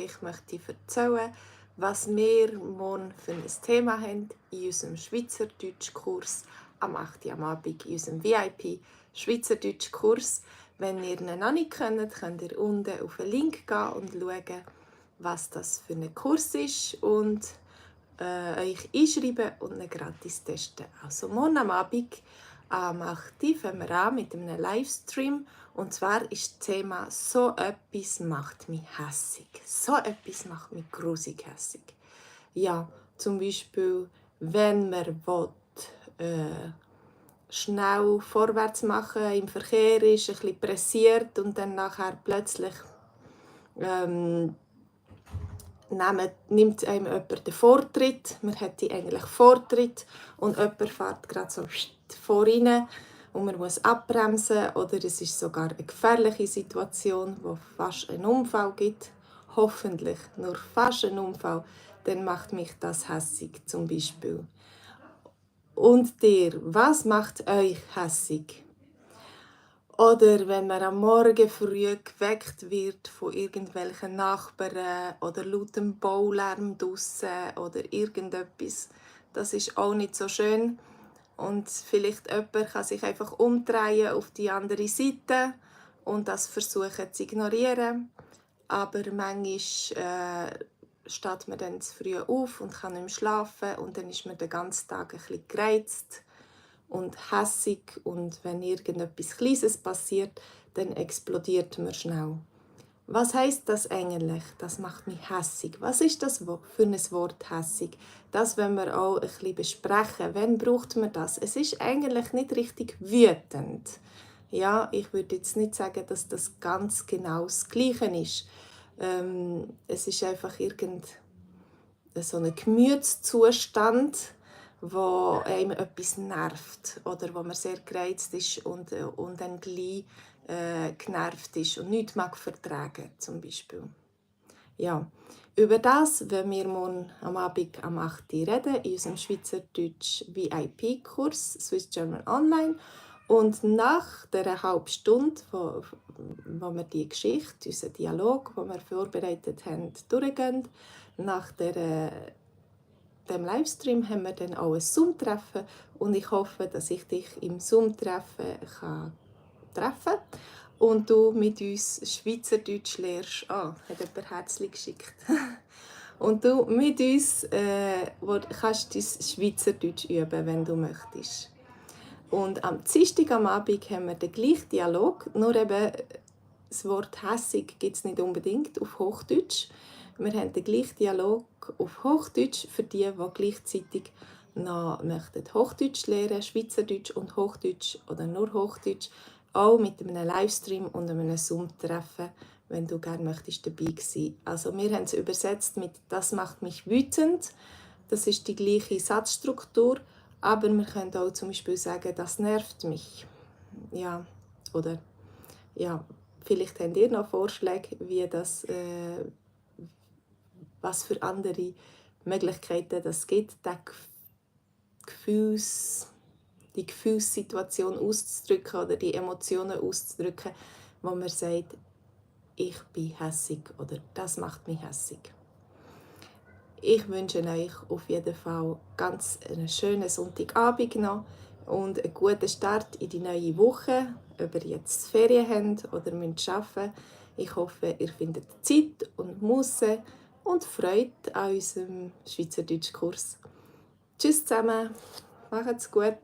euch möchte erzählen, was wir morgen für ein Thema haben in unserem Schweizerdeutsch-Kurs am 8. Uhr am Abend, in unserem VIP-Schweizerdeutsch-Kurs. Wenn ihr ihn noch nicht kennt, könnt ihr unten auf den Link gehen und schauen, was das für ein Kurs ist und euch einschreiben und ihn gratis testen. Also morgen am Abend am 8. Uhr fangen wir an mit einem Livestream. Und zwar ist das Thema «So etwas macht mich hässig». So etwas macht mich grusig hässig. Ja, zum Beispiel, wenn man will, schnell vorwärts machen im Verkehr ist, ein bisschen pressiert und dann nachher plötzlich nimmt einem jemand den Vortritt. Man hätte eigentlich Vortritt und jemand fährt gerade so vor rein und man muss abbremsen oder es ist sogar eine gefährliche Situation, wo fast einen Unfall gibt. Hoffentlich nur fast einen Unfall, dann macht mich das hässig zum Beispiel. Und dir, was macht euch hässig? Oder wenn man am Morgen früh geweckt wird von irgendwelchen Nachbarn oder lautem Baulärm draussen oder irgendetwas. Das ist auch nicht so schön. Und vielleicht jemand kann sich einfach umdrehen auf die andere Seite und das versuchen zu ignorieren. Aber manchmal steht man dann zu früh auf und kann nicht mehr schlafen und dann ist man den ganzen Tag ein bisschen gereizt und hässig und wenn irgendetwas Kleines passiert, dann explodiert man schnell. Was heißt das eigentlich? Das macht mich hässig. Was ist das für ein Wort hässig? Das wollen wir auch ein bisschen besprechen. Wann braucht man das? Es ist eigentlich nicht richtig wütend. Ja, ich würde jetzt nicht sagen, dass das ganz genau das Gleiche ist. Es ist einfach so ein Gemütszustand, wo einem etwas nervt oder wo man sehr gereizt ist und dann gleich genervt ist und nichts mag vertragen, zum Beispiel. Ja, über das wollen wir morgen am Abend am 8. Uhr reden, in unserem Schweizerdeutsch VIP-Kurs Swiss German Online. Und nach dieser halben Stunde, wo wir die Geschichte, unseren Dialog, den wir vorbereitet haben, durchgehen, nach dem Livestream haben wir dann auch ein Zoom-Treffen und ich hoffe, dass ich dich im Zoom-Treffen treffen kann und du mit uns Schweizerdeutsch lernst. Hat jemand Herzchen geschickt. Und du mit uns kannst dein Schweizerdeutsch üben, wenn du möchtest. Und am Dienstag am Abend haben wir den gleichen Dialog, nur eben das Wort «hässig» gibt es nicht unbedingt auf Hochdeutsch. Wir haben den gleichen Dialog auf Hochdeutsch für die gleichzeitig noch Hochdeutsch lernen, Schweizerdeutsch und Hochdeutsch oder nur Hochdeutsch, auch mit einem Livestream und einem Zoom-Treffen, wenn du gerne möchtest dabei sein. Also wir haben es übersetzt mit «Das macht mich wütend». Das ist die gleiche Satzstruktur, aber wir können auch zum Beispiel sagen «Das nervt mich». Ja, oder ja, vielleicht habt ihr noch Vorschläge, wie das, was für andere Möglichkeiten es gibt, die Gefühlssituation auszudrücken oder die Emotionen auszudrücken, wo man sagt, ich bin hässig oder das macht mich hässig. Ich wünsche euch auf jeden Fall ganz einen schönen Sonntagabend noch und einen guten Start in die neue Woche, ob ihr jetzt Ferien habt oder arbeiten müsst. Ich hoffe, ihr findet Zeit und Muße und Freude an unserem Schweizerdeutsch-Kurs. Tschüss zusammen, macht's gut!